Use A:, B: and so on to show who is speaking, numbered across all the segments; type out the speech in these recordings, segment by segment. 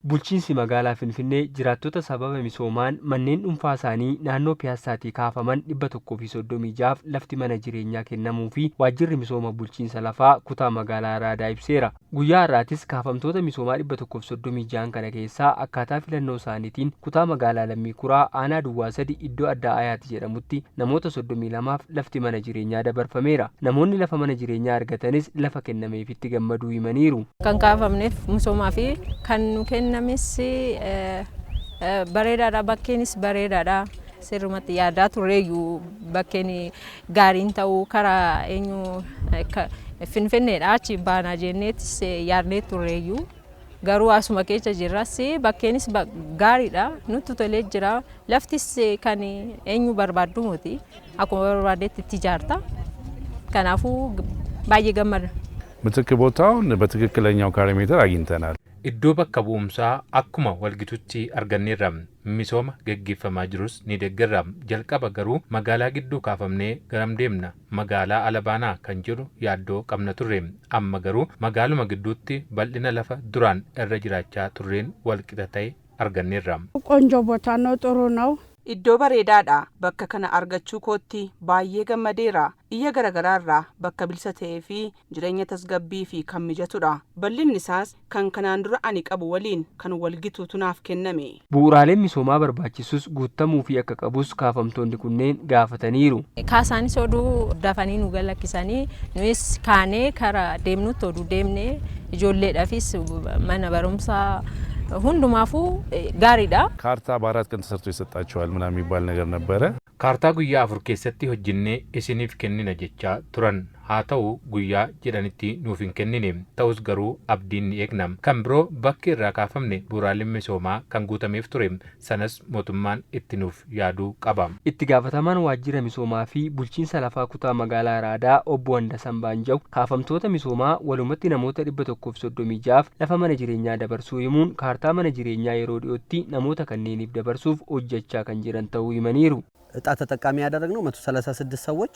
A: Bulchiinsi magaalaa Finfinnee jiraattota sababa misoomaan manneen dhuunfaa isaanii naannoo Piyaassaatii kaafaman 136f lafti mana jireenyaa kennamuu fi waajjirri misooma bulchiinsa lafaa kutaa magaalaa Araadaa ibseera. Guyyaa har'aatis kaafamtoota misoomaa 136 kana keessaa akkaataa filannoo isaaniitiin kutaa magaalaa Lammii Kuraa aanaa Duwwaa 3 iddoo addaa Ayaat jedhamutti namoota 32f lafti mana jireenyaa dabarfameera. Namoonni lafa mana jireenyaa argatanis lafa kennameefitti gammaduu himaniiru.
B: Kan kaafamneef misoomaa fi kan nu kennames bareedaadha, bakkeenis bareedaadha. Sirrumatti yaadaa turreeyyuu bakkeen gaariin ta'uu karaa eenyu Finfinneedha achi baanaa jenneetis yaadnee turreeyyuu, garuu asuma keessa jirras, bakkeenis gaariidha, nutti tolee jira. Laftis kan eenyu barbaaddu miti, akkuma barbaaddetti itti ijaarta, kanaafuu baay'ee gammada.
C: ምትክ ቦታውን በትክክለኛው ካሬ ሜትር አግኝተናል።
D: Iddoo bakka bu'umsaa akkuma walgitutti arganneerra. Misooma geggeeffamaa jirus ni deeggarra. Jalqaba garuu magaalaa gidduu kaafamnee garam deemna, magaalaa ala baanaa kan jedhu yaaddoo qabna turre. Amma garuu magaaluma gidduutti bal'ina lafa duraan irra jiraachaa turreen walqixa ta'e arganneerra.
E: ቆንጆ ቦታ ነው። ጥሩ ነው።
F: Iddoo bareedaadha. Bakka kana argachuu kootti baay'ee gammadeera. Iyya garaagaraarraa bakka bilisa ta'ee fi jireenya tasgabbii fi kan mijatudha. Bal'inni isaas kan kanaan dura ani qabu waliin kan walgituutu naaf kenname.
A: Bu'uuraaleen misoomaa barbaachisus guutamuu fi akka qabus kaafamtoonni kunneen gaafataniiru.
B: Kaasaanis oduu dafanii nu galakkisanii, nuyis kaanee karaa deemnutti oduu deemnee, ijoolleedhaafis mana barumsaa hundumaafuu gaariidha.
C: ካርታ በ4 ቀን ተሰርቶ ይሰጣቸዋል ምናምን የሚባል ነገር ነበረ።
D: Kaartaa guyyaa 4 keessatti hojjennee isiniif kennina jechaa turan. Haa ta'u, guyyaa jedhanitti nuuf hin kennine. Ta'us garuu abdiin ni eegna. Kan biroo bakki irraa kaafamne bu'uuraaleen misoomaa kan guutameef ture. Sanas mootummaan itti nuuf yaaduu qaba.
A: Itti gaafatamaan waajjira misoomaa fi bulchiinsa lafaa kutaa magaalaa Araadaa obbo Handasan Baanjaw kaafamtoota misoomaa walumatti namoota 136f lafa mana jireenyaa dabarsuu himuun, kaartaa mana jireenyaa yeroo dhiyootti namoota kanneeniif dabarsuuf hojjechaa kan jiran ta'uu himaniiru.
G: እጣ ተጠቃሚ ያደረግነው 136 ሰዎች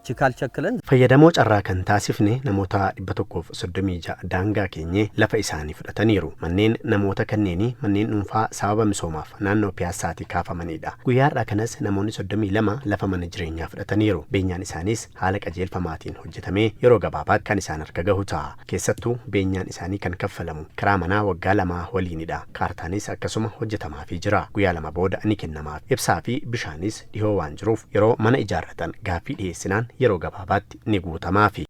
G: ችካል ቸክለን
H: Fayyadamoo carraa kan taasifne namoota 136 daangaa keenyee lafa isaanii fudhataniiru. Manneen namoota kanneenii manneen dhuunfaa sababa misoomaaf naannoo Piyaassaatii kaafamanidha. Guyyaa har'aa kanas namoonni 32 lafa mana jireenyaa fudhataniiru. Beenyaan isaaniis haala qajeelfamaatiin hojjetamee yeroo gabaabaatti kan isaan harka gahu ta'a. Keessattuu beenyaan isaanii kan kaffalamu karaa manaa waggaa 2 waliinidha. Kaartaanis akkasuma hojjetamaafii jira. Guyyaa 2 booda ni kennamaaf. Ibsaa fi bishaanis dhihoo waan jiruuf yeroo mana ijaarratan gaaffii dhiyeessinaan yeroo gabaabaatti ni guutamaafi.